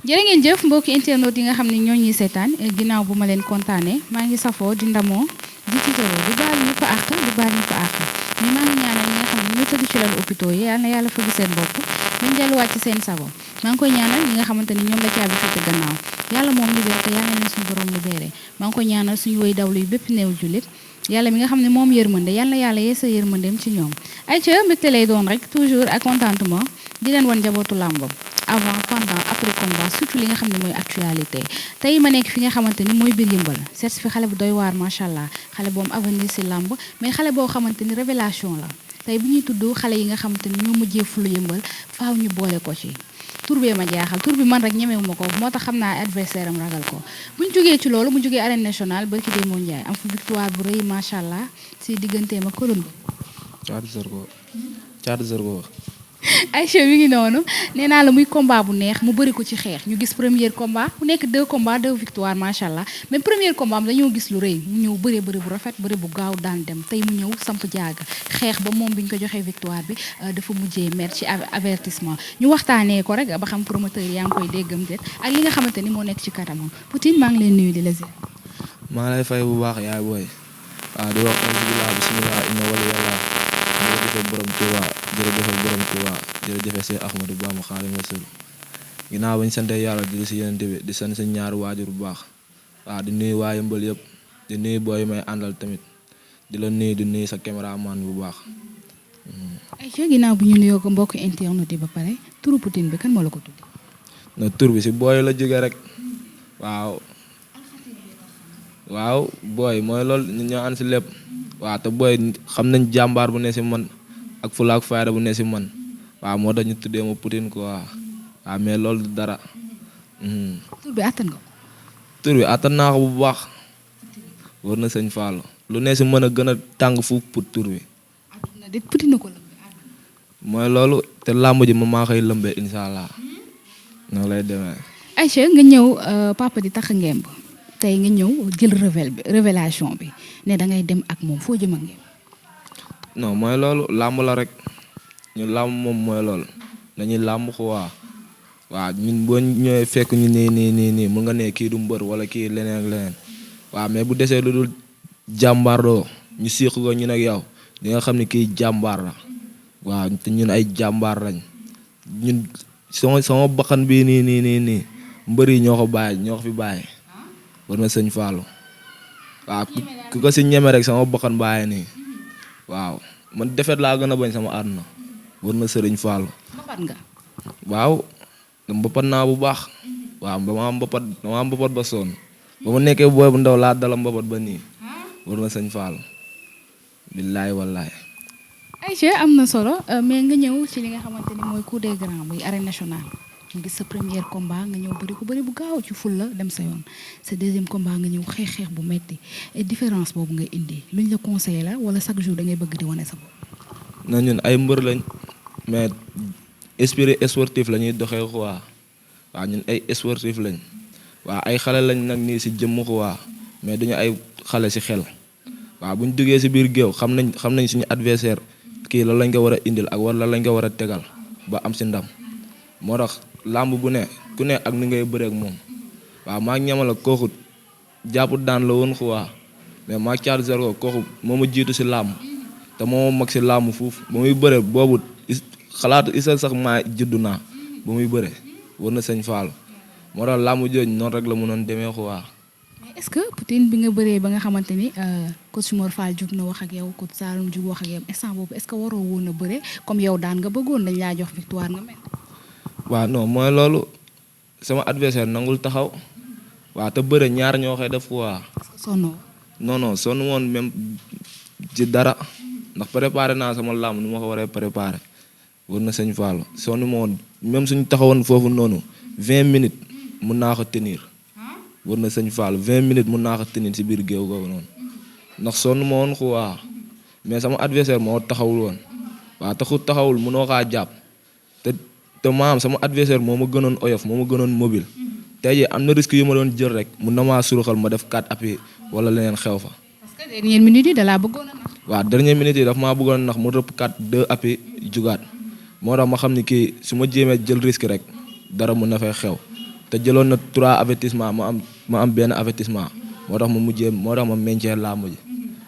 jërë ngeen jëf mbokki internet yi nga xam ne ñoo ñuy seetaan ginnaaw bu ma leen kontaanee maa ngi safoo di ndamoo di tiitaroo di baal ñëpp àq di baal ñëpp àq mais maa ngi ñaanal ñi nga xam ne ñoo tëdd ci lalu hôpitaux yi yal na yàlla fëgg seen bopp nañ delluwaat ci seen sago maa ngi koy ñaanal ñi nga xamante ni ñoom la caabi féete gannaaw yàlla moom liberté yàlla leen suñu borom libéré maa ngi koy ñaanal suñu woy dawlu yi bépp néew jullit yàlla mi nga xam ne moom yërmande yàlla yàlla yee sa yërmandeem ci ñoom ay ca mbégte lay doon rek toujours ak contentement di leen wan njabootu làmbam avant pendant après combat surtout li nga xam ne mooy actualité tey ma nekk fi nga xamante ni mooy biir yëmbal seet fi xale bu doy waar macha allah xale boo am avenir si làmb mais xale boo xamante ni révélation la tey bu ñuy tudd xale yi nga xamante ni ñoo mujjee fulu yëmbal faaw ñu boole ko ci tur bee ma jaaxal tur bi man rek ñemewu ma ko moo tax xam naa adversaire am ragal ko bu ñu jógee ci loolu mu jógee arène nationale barki dee moo njaay am fa victoire bu rëy macha allah si digganteem ak Colombe. Caatu Zarko. Aïcha mi ngi noonu nee naa la muy combat bu neex mu bëri ko ci xeex ñu gis premier combat mu nekk 2 combats 2 victoires macha allah mais premier combat am dañoo gis lu rëy mu ñëw bëri bu rafet bëri bu gaaw daan dem tey mu ñëw samp jaaga xeex ba moom bi ñu ko joxee victoire bi dafa mujjee mer ci avertissement ñu waxtaanee ko rek ba xam promoteur yaa ngi koy déggam déet ak li nga xamante ni moo nekk ci kanamam Poutine maa ngi leen nuyu di la ziar. maa lay fay bu baax yaay booy waaw di wax alhamdulilah bisimilah inna wali yàlla jërëjëf borom Tuuba jërëjëf borom Tuuba jërëjëf Seex Ahmadu Bamba Xaadimu Rasuul ginnaaw bañ sante yàlla di si yenente bi di sant seen ñaari waajur bu baax waaw di nuyu waa Yëmbal yëpp di nuyu booy may àndal tamit di la nuyu di nuyu sa caméraman bu baax. ay ca ginnaaw bu ñu nuyoo ko mbokk internet yi ba pare turu Poutine bi kan moo la ko tudd. na tur bi si booy la jóge rek waaw booy mooy loolu ñu ñoo ànd si lépp waaw te booy xam nañ jàmbaar bu ne si man ak fula ak fayda bu ne si man waaw moo tax ñu tuddee ma Poutine quoi waaw mais loolu dara. tur bi attan nga ko. tur bi attan naa ko bu baax war na sëñ Fallou lu ne si mën a gën a tàng fuuf pour tur bi. àdduna de Poutine ko mooy loolu te làmb ji ma maa koy lëmbee incha allah noonu lay demee. Aïcha nga ñëw papa di tax ngemb tey nga ñëw jël révélation bi ne da ngay dem ak moom foo jëm ak ngemb. non mooy loolu làmb la rek ñu làmb moom mooy loolu dañuy làmb ko waaw ñun boo ñëwee fekk ñu nii mun nga ne kii du mbër wala kii leneen ak leneen waaw mais bu desee lu dul jàmbaarloo ñu siiq ko ñun ak yow di nga xam ne kii jàmbaar la waaw te ñun ay jàmbaar lañ ñun sama bakkan bii nii mbër yi ñoo ko fi bàyyi war na sëñ Fallou waaw ku ko si ñeme rek sama bakkan bàyyi nii waaw man defet laa gën a bañ sama àdduna war na sëriñ Fallou. mbapat nga. waaw mbapat naa bu baax waaw dama mbapat ba sonn ba ma nekkee booy bu ndaw laa dala mbapat ba nii war na sëñ Fallou billaay wallaay. Aïcha am na solo mais nga ñëw ci li nga xamante ni mooy coup des grands muy arène nationale mu gis sa premier combat nga ñëw bëri bu gaaw ci ful la dem sa yoon sa deuxième combat nga ñëw xeex bu metti et différence boobu ngay indi luñ la conseillé la wala chaque jour da ngay bëgg di wane sa bopp. na ñun ay mbër lañ mais esprit sportif la ñuy doxee quoi waaw ñun ay sportif lañ waaw ay xale lañ nag nii si jëmm quoi mais duñu ay xale si xel waaw bu ñu duggee si biir géew xam nañ suñu adversaire kii la lañ ko war a indil ak wala lañ ko war a tegal ba am si ndam moo tax làmb bu ne ku ne ak ni ngay bëreek moom waaw maa ñamala kooku jàpp daan la woon quoi mais maa Caatu Zarko kooku moo ma jiitu si làmb te moo ma mag si làmb fuuf ba muy bëre boobu xalaatu isa sax maa juddu naa ba muy bëre war na sëñ Fallou moo tax làmb jooju noonu rek la mënoon demee quoi. mais est-ce que Poutine bi nga bëree ba nga xamante ni coach Mor Fall jug na wax ak yow coach Saloum jug wax ak yow instant boobu est-ce que waroo woon a bëre comme yow daan nga bëggoon dañ laa jox victoire nga mel. waaw non mooy loolu sama adversaire nangul taxaw waaw te bëre ñaar ñoo koy def quoi. sonnoo. non sonn woon même ci dara ndax préparé naa sama làmb nu ma ko waree préparé war na sëñ Fallou sonn ma woon même suñu taxawoon foofu noonu 20 minutes mun naa ko tenir war na sëñ Fallou 20 minutes mun naa ko tenir si biir géew googu noonu ndax sonn ma woon quoi mais sama adversaire moo taxawul woon waaw taxawul munoo kaa jàpp te maam sama adversaire moo ma gënoon oyof moo ma gënoon mobile tey jii am na risque yu ma doon jël rek mun na maa suruxal ma def 4 appuis wala leneen xew fa. parce que dernière minute yi da laa bëggoon a nax. waaw dernière minute yi daf maa bëggoon nax mu rëpp 4 2 appuis jugaat moo tax ma xam ni kii su ma jéemee jël risque rek dara mun na fay xew te jëloon na 3 avertissement ma am benn avertissement moo tax ma meñcee làmb ji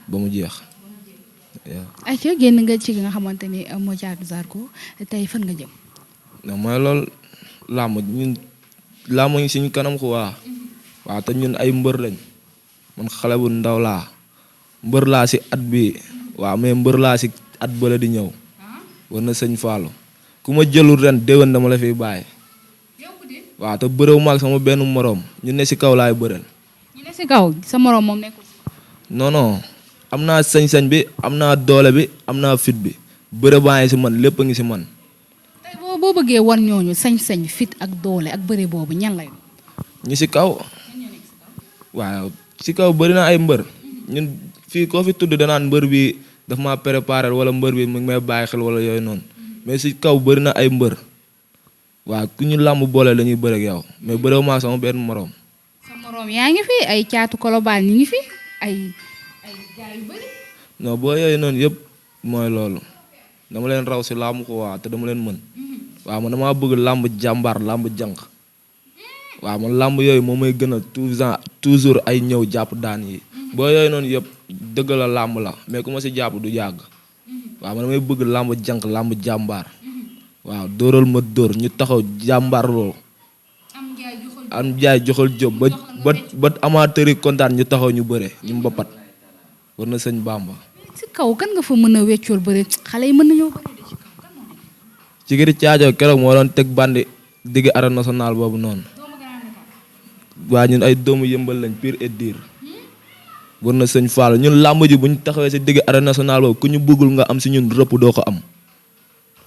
ba mu jeex. ayca génn nga ci nga xamante ni moo Thiatou Zarko tey fan nga jëm. non mooy loolu làmb ngi suñu kanam ko waaw te ñun ay mbër lañ man xale bu ndaw laa mbër laa si at bi waaw mais mbër laa si at bële di ñëw war na sëñ Fallou ku ma jëlul ren déwén dama la fiy bàyyi waaw te bëréew maag sama benn moroom ñu ne si kaw laay bëreel. ñu ne si kaw sa moroom moom nekkul. non am naa sañ-sañ bi am naa doole bi am naa fit bi bëre baa ngi si man lépp a ngi si man. tey boo bëggee wan ñooñu sañ-sañ fit ak doole ak bëre boobu ñan lay. ñi si kaw. waaw si kaw bëri na ay mbër ñun fii koo fi tudd danaan mbër bi daf maa préparé wala mbër bi mu ngi may bàyyi xel wala yooyu noonu mais si kaw bëri na ay mbër waaw ku ñu làmb boole la ñuy bëre ak yow mais bëreew maa sama benn moroom. sa moroom yaa ngi fi ay caatu kolobaan ñi ngi fi ay gaay yu bëri. non boo yooyu noonu yëpp mooy loolu dama leen raw si làmb ko waaw te dama leen mën waaw man damaa bëgg làmb jàmbaar làmb jànq waaw man làmb yooyu moom may gën a toujours ay ñëw jàpp daan yi boo yooyu noonu yëpp dëgg la làmb la mais ku ma si jàpp du yàgg waaw man damay bëgg làmb jànq làmb jàmbaar waaw dóoral ma dóor ñu taxaw jàmbaar loolu am jaay joxal jóob ba amateur yi kontaan ñu taxaw ñu bëre ñu mbapat war na sëñ Bamba. si kaw kan nga fa mën a weccool bëre xale yi mën nañoo bëre de ci kaw kan moo nekk. ci giri caajo keroog moo doon teg bandi digg arène nationale boobu noonu. waa ñun ay doomu yëmbal lañ pire et dire war na sëñ Fall ñun làmb ji bu ñu taxawee si digg arène nationale boobu ku ñu bëggul nga am si ñun rëpp doo ko am.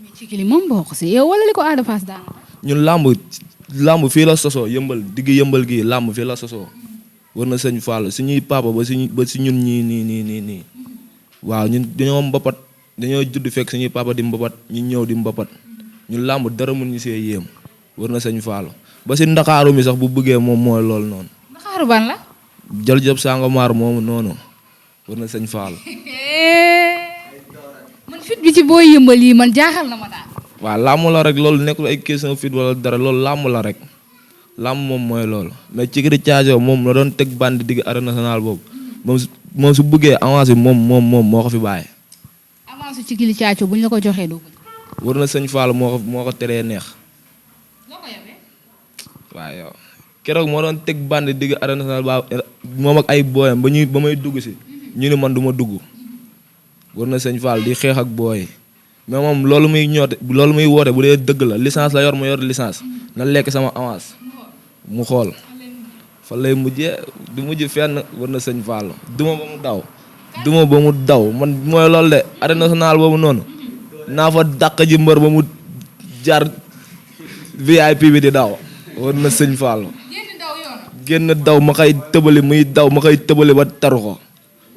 mais ci kili moom boo ko si yow wala li ko Ada Fass daan. ñun làmb fii la sosoo yëmbal digg yëmbal gii làmb fii la sosoo war na sëñ Fall suñuy papa ba si ñun nii waaw ñun dañoo mbapat dañoo judd fekk suñuy papa di mbapat ñu ñëw di mbapat ñun làmb dara mun ñu see yéem war na sëñ Fall ba si ndakaaru mi sax bu bëggee moom mooy loolu noonu. ndakaaru ban la. jël jëb Sangomar moomu noonu war na sëñ Fall. man fit bi ci booy yëmbal yi man jaaxal na ma daal. waaw làmb la rek loolu nekkul ay question fit wala dara loolu làmb la rek làmb moom mooy loolu mais ci giri caajo moom la doon teg bandi digg arène nationale boobu moom su bëggee avance bi moom moo ko fi bàyyi. avance ci gili caajo bu ñu la ko joxee doo ko. war na sëñ Fall moo ko teree neex. waaw yow keroog moo doon teg bandi digg arène nationale ba moom ak ay booyam ba may dugg si ñu ni man du ma dugg war na sëñ Fall di xeex ak booy mais moom loolu muy woote bu dee dëgg la licence la yor ma yor licence na lekk sama avance mu xool fa lay mujjee du mujj fenn war na sëñ Fall duma ba mu daw man mooy loolu de arène nationale boobu noonu naa fa dàq ji mbër ba mu jar VIP bi di daw war na sëñ Fall génn daw ma koy tëbali muy daw ma koy tëbali ba taru ko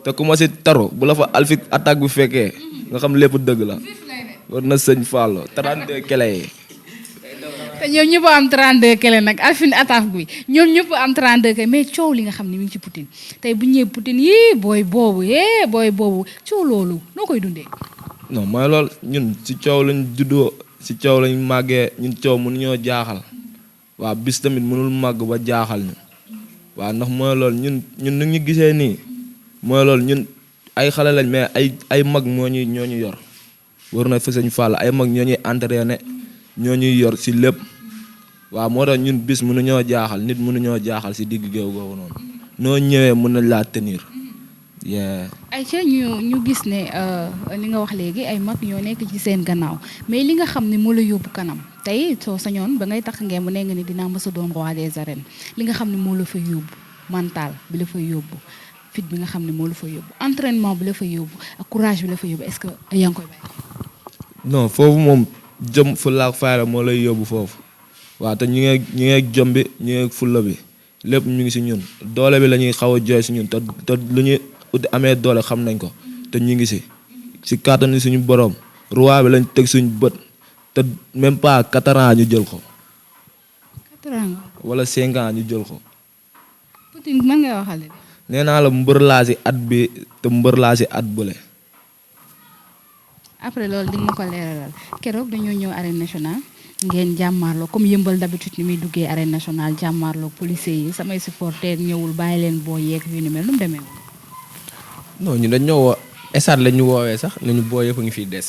te ku ma si taru bu la fa alfik attaque bi fekkee nga xam lépp dëgg la war na sëñ Fall 32 kele yi. te ñoom ñëpp am 32 kele nag alfin attaque bi ñoom ñëpp am 32 kele mais coow li nga xam ne mi ngi ci Poutine tey bu ñëwee Poutine yii booy boobu coow loolu noo koy dundee. non mooy loolu ñun si coow lañ juddoo si coow lañ màggee ñun coow mënuñoo jaaxal waaw bis tamit mënul màgg ba jaaxal ñu waaw ndax mooy loolu ñun nu ñu gisee nii mooy loolu ñun ay xale lañ mais ay mag ñoo ñu yor war na fa sëñ Fall ay mag ñoo ñuy entraîné ñoo ñuy yor si lépp waaw moo tax ñun bis mënuñoo jaaxal nit mënuñoo jaaxal si digg géew googu noonu noo ñëwee mën nañ laa tenir. Aïcha ñu gis ne li nga wax léegi ay mag ñoo nekk ci seen gannaaw mais li nga xam ne moo la yóbbu kanam tey soo sañoon ba ngay tax ngeen mu ne nga ni dinaa mës a doon roi des arènes li nga xam ne moo la fa yóbbu mental bi la fa yóbbu fit bi nga xam ne moo la fa yóbbu entraînement bi la fa yóbbu ak courage bi la fa yóbbu est-ce que yaa ngi koy bàyyi. non foofu moom jëm fulla ak fayda moo lay yóbbu foofu waaw te ñu ngi jom bi ñu ngi fulla bi lépp ñu ngi si ñun doole bi la ñuy xaw a jooy si ñun te lu ñuy ut amee doole xam nañ ko te ñu ngi si kàttanu suñu borom roi bi lañ teg suñu bët te même pas 4 ans ñu jël ko. 4 ans wala 5 ans ñu jël ko. Poutine man ngay waxal de. nee naa la mbër laa si at bi te mbër laa si at bële. après loolu di nga ko leeralal keroog dañoo ñëw arène nationale ngeen jàmmaarloo comme yëmbal d'habitude ni muy duggee arène nationale jàmmaarloo policiers yi samay supporters ñëwul bàyyi leen boo yeeg yu ni mel nu mu demee woon. non ñu dañ ñoo woo stade la ñu woowee sax nañu boo yëpp a ngi fiy des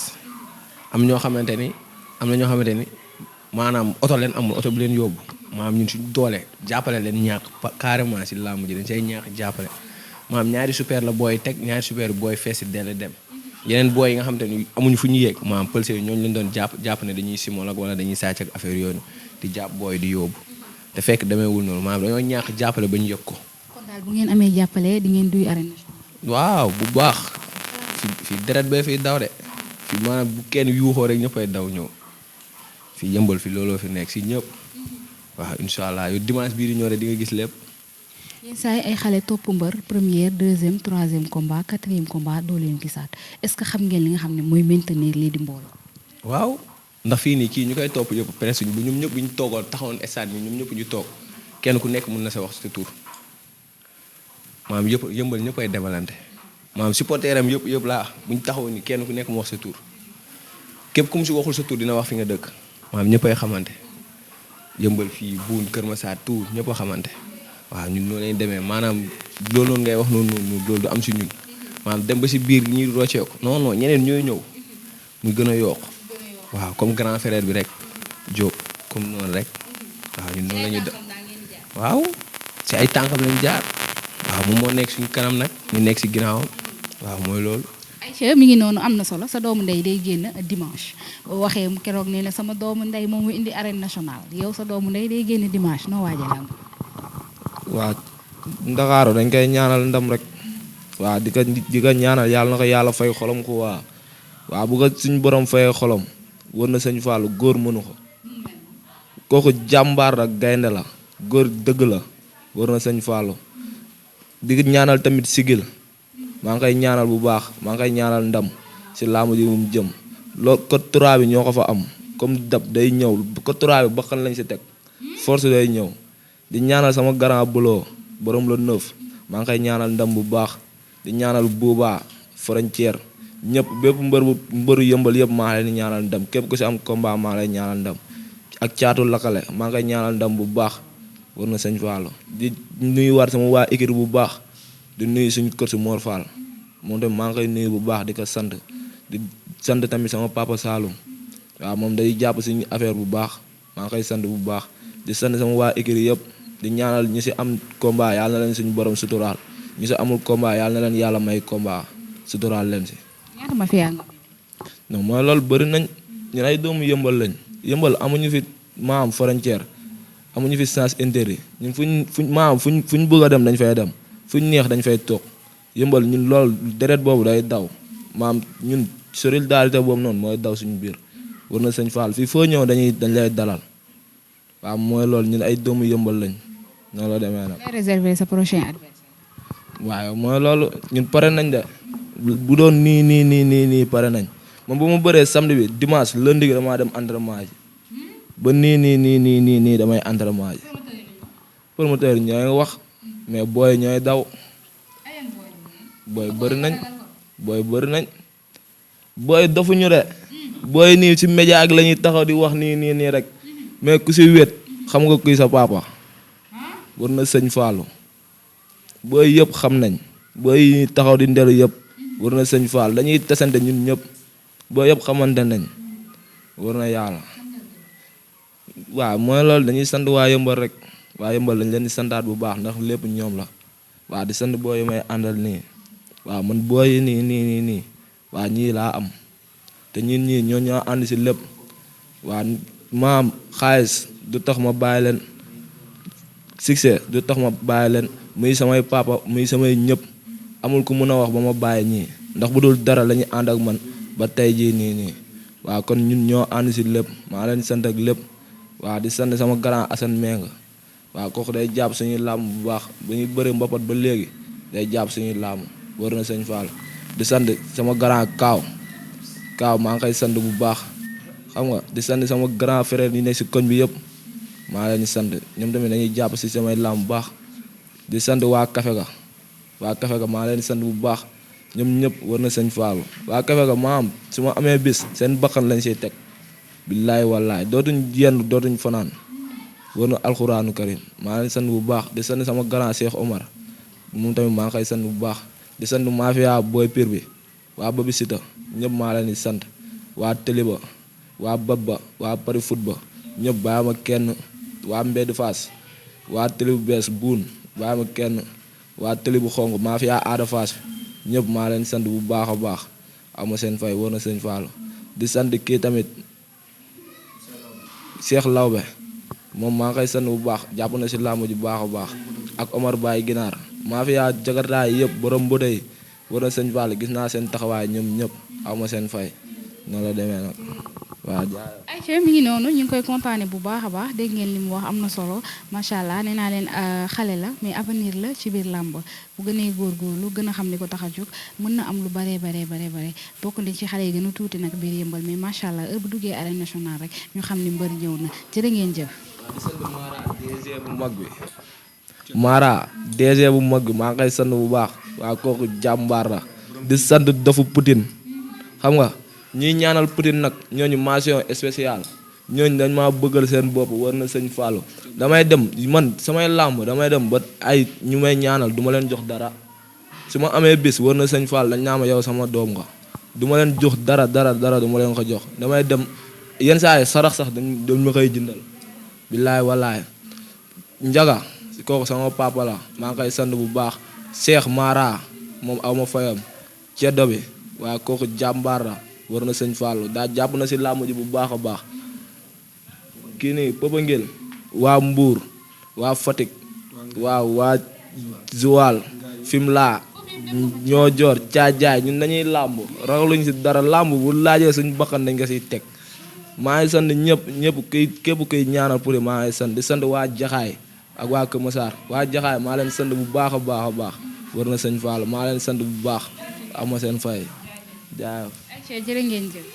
am na ñoo xamante ni maanaam oto leen amul oto bu leen yóbbu maanaam ñun suñu doole jàppale leen ñaax carrément si làmb ji dañ say ñaax jàppale maanaam ñaari super la booy teg ñaari super booy feesi dell dem yeneen booy yi nga xamante ni amuñu fu ñu yéeg maanaam pëlse yi ñooñu leen doon jàpp ne dañuy simol ak wala dañuy sàcc ak affaire yooyu di jàpp booy di yóbbu te fekk demeewul noonu maanaam dañoo ñaax jàppale ba ñu yëg ko. kon daal bu ngeen amee jàppale di ngeen duy arène nationale. waaw bu baax fi deret bee fiy daw de fi maanaam bu kenn yuuxoo rek ñëppay daw ñëw fi yëmbal fi looloo fi nekk si ñëpp waaw incha allah yow dimanche bii di ñëw rek di nga gis lépp. yenn saa yi ay xale topp mbër première deuxième troisième combat quatrième combat doo leen gisaat est-ce que xam ngeen li nga xam ne mooy maintenir lii di mbooloo. waaw ndax fii nii kii ñu koy topp yëpp presque bu ñoom ñëpp bu ñu toogoon taxawoon stade bi ñoom ñëpp ñu toog kenn ku nekk mën na sa wax sa tur maanaam yëpp yëmbal ñëpp ay demalante maanaam supporter am yëpp laa bu ñu taxawoon ni kenn ku nekk mu wax sa tur képp ku mu si waxul sa tur dina wax fi nga dëkk maanaam ñëpp ay xamante yëmbal fii buun Kër Massar tout ñëpp a xamante. waaw ñun noonu lañ demee maanaam loolu noonu ngay wax noonu loolu du am si ñun maanaam dem ba si biir ñuy rocceeku non ñeneen ñooy ñëw muy gën a yokk waaw comme grand frère bi rek Diop comme noonu rek waaw ñun noonu la ñuy def waaw si ay tànkam lañ jaar waaw moom moo nekk suñu kanam nag ñu nekk si ginnaawam waaw mooy loolu. Aïcha mi ngi noonu am na solo sa doomu ndey day génn dimanche waxee keroog nee na sama doomu ndey moom mu indi arène nationale yow sa doomu ndey day génn dimanche noo waajal lamb. waa Ndakaaru dañ koy ñaanal ndam rek waa di ko ñaanal yàlla na ko yàlla fay xolom ko waa bu ko suñu borom fayee xolom war na sëñ Fallou góor mënu ko kooku jàmbaar la gaynde la góor dëgg la war na sëñ Fallou di ñaanal tamit sigil maa ngi koy ñaanal bu baax maa ngi koy ñaanal ndam si laamu ji mu jëm loolu code 3 bi ñoo ko fa am comme dab day ñëw code 3 bi bakkan lañ si teg force day ñëw di ñaanal sama grand buloo borom la 9 maa ngi koy ñaanal ndam bu baax di ñaanal buubaa frontière ñëpp bépp mbëru yëmbal yëpp maa ngi leen di ñaanal ndam képp ku si am combat maa ngi lay ñaanal ndam ak caatu lakale maa ngi koy ñaanal ndam bu baax war na sëñ Fallou di nuyu war sama waa équipe bu baax di nuyu suñu kër si Mor Fall moom tamit maa ngi koy nuyu bu baax di ko sant di sant tamit sama papa Saloum waaw moom day jàpp suñu affaire bu baax maa ngi koy sant bu baax di sant sama waa équipe yëpp di ñaanal ñi si am combat yàlla na leen suñu borom suturaal ñi si amul combat yàlla na leen yàlla may combat suturaal leen si. ñaata ma fi yàgg. non mooy loolu bëri nañ ñun ay doomu yëmbal lañ yëmbal amuñu fi maam frontière amuñu fi sens interdit ñun fuñ bëgg a dem dañ fay dem fuñ neex dañ fay toog yëmbal ñun loolu deret boobu day daw maam ñun solidarité boobu noonu mooy daw suñu biir war na sëñ Fall fii foo ñëw dañ lay dalal waaw mooy loolu ñun ay doomu yëmbal lañ noonu la demee nag. ngay réserver sa prochain adversaire. waaw mooy loolu ñun pare nañ de bu doon nii pare nañ man bu ma bëree samedi bi dimanche lundi gi damaa dem entraînement ji ba nii damay entraînement ji promoteur yi ñooy wax mais booy ñooy daw booy bëri nañ booy dofuñu de booy nii ci média ak la ñuy taxaw di wax nii rek mais ku si wét xam nga kuy sa papa war na sëñ Fallou booy yëpp xam nañ booy taxaw di ndelu yëpp war na sëñ Fall dañuy tasante ñun ñëpp booy yëpp xamante nañ war na yàlla waaw mooy loolu dañuy sant waa yëmbal rek waa yëmbal dañ leen di santaat bu baax ndax lépp ñoom la waaw di sant booy yi may àndal nii waaw man booy yi nii waa ñii laa am te ñun ñii ñoo ànd si lépp waa maam xaalis du tax ma bàyyi leen succès du tax ma bàyyi leen muy samay papa muy samay ñëpp amul ku mën a wax ba ma bàyyi ñii ndax bu dul dara la ñu ànd ak man ba tey jii nii waaw kon ñun ñoo ànd si lépp maa leen sant ak lépp waaw di sant sama grand Assane Menga waaw kooku day jàpp suñuy làmb bu baax bu ñuy bëri mbapat ba léegi day jàpp suñuy làmb war na sëñ Fall di sant sama grand Kaaw maa ngi koy sant bu baax xam nga di sant sama grand frère yi nekk si koñ bi yëpp maa leen di sant ñoom tamit dañuy jàpp si samay làmb bu baax di sant waa Kafe ga maa leen di sant bu baax ñoom ñëpp war na sëñ Fall waa Kafe ga maam su ma amee bis seen bakkan lañ siy teg billaay wallaay dootuñ yenn dootuñ fanaan war na alxuraanu karim maa ngi sant bu baax di sant sama grand Cheikh Omar moom tamit maa ngi koy sant bu baax di sant mafia booy pir bi waa Babi Sita ñëpp maa leen di sant waa Teliba waa Babba waa Pari Foot ba ñëpp bàyyi ma kenn waa Mbedd Fass waa Teli bu bees buun bàyyi ma kenn waa Teli bu xonk mafia Aada Fass ñëpp maa leen sant bu baax a baax ama seen fay war na sëñ Fallou di sant kii tamit Cheikh Lawbe moom maa ngi koy sant bu baax jàpp na si làmb ji baax a baax ak Omar Baye Ginaar mafia jagartaay yëpp borom mbëte yi war na sëñ Fallou gis naa seen taxawaay ñoom ñëpp ama seen fay noonu la demee nag waaw jaay Aïcha mi ngi noonu ñu ngi koy kontaane bu baax a baax dégg ngeen li mu wax am na solo macha allah nee naa leen xale la mais avenir la ci biir làmb bu gënee góorgóorlu gën a xam li ko tax a jóg mën na am lu bare bokk nañ ci xale yi gën a tuuti nag biir yëmbal mais macha allah heure bu duggee arène nationale rek ñu xam ni mbër ñëw na jërë ngeen jëf. di sant Mara DG bu mag bi maa ngi koy sant bu baax waa kooku jàmbaar la di sant Dofu Poutine xam nga ñiy ñaanal Poutine nag ñooñu mention spéciale ñooñu dañ maa bëggal seen bopp war na sëñ Fallou damay dem man samay làmb damay dem ba ay ñu may ñaanal du ma leen jox dara su ma amee bis war na sëñ Fallou dañ naa ma yow sama doom nga du ma leen jox dara du ma leen ko jox damay dem yenn saa yi sarax sax dañ ma koy jëndal billaay wallaay njaga kooku sama papa la maa ngi koy sant bu baax Cheikh Mara moom aw ma fayam ceddo bi waaye kooku jàmbaar la war na sëñ Fallou daa jàpp na si làmb ji bu baax a baax kii nii Popenguine waa Mbour waa Fatick waa Joal Fimela ñoo joor caajaay ñun dañuy làmb ragaluñ si dara làmb bu laajee suñ bakkan dañ nga siy teg maa ngi sant ñëpp képp kuy ñaanal pour maa ngi sant di sant waa Jaxaay ak waa Kër Massar waa Jaxaay maa leen sant bu baax a baax a baax war na sëñ Fallou maa leen sant bu baax ama seen fay jaay Aïcha jërë ngeen jëf.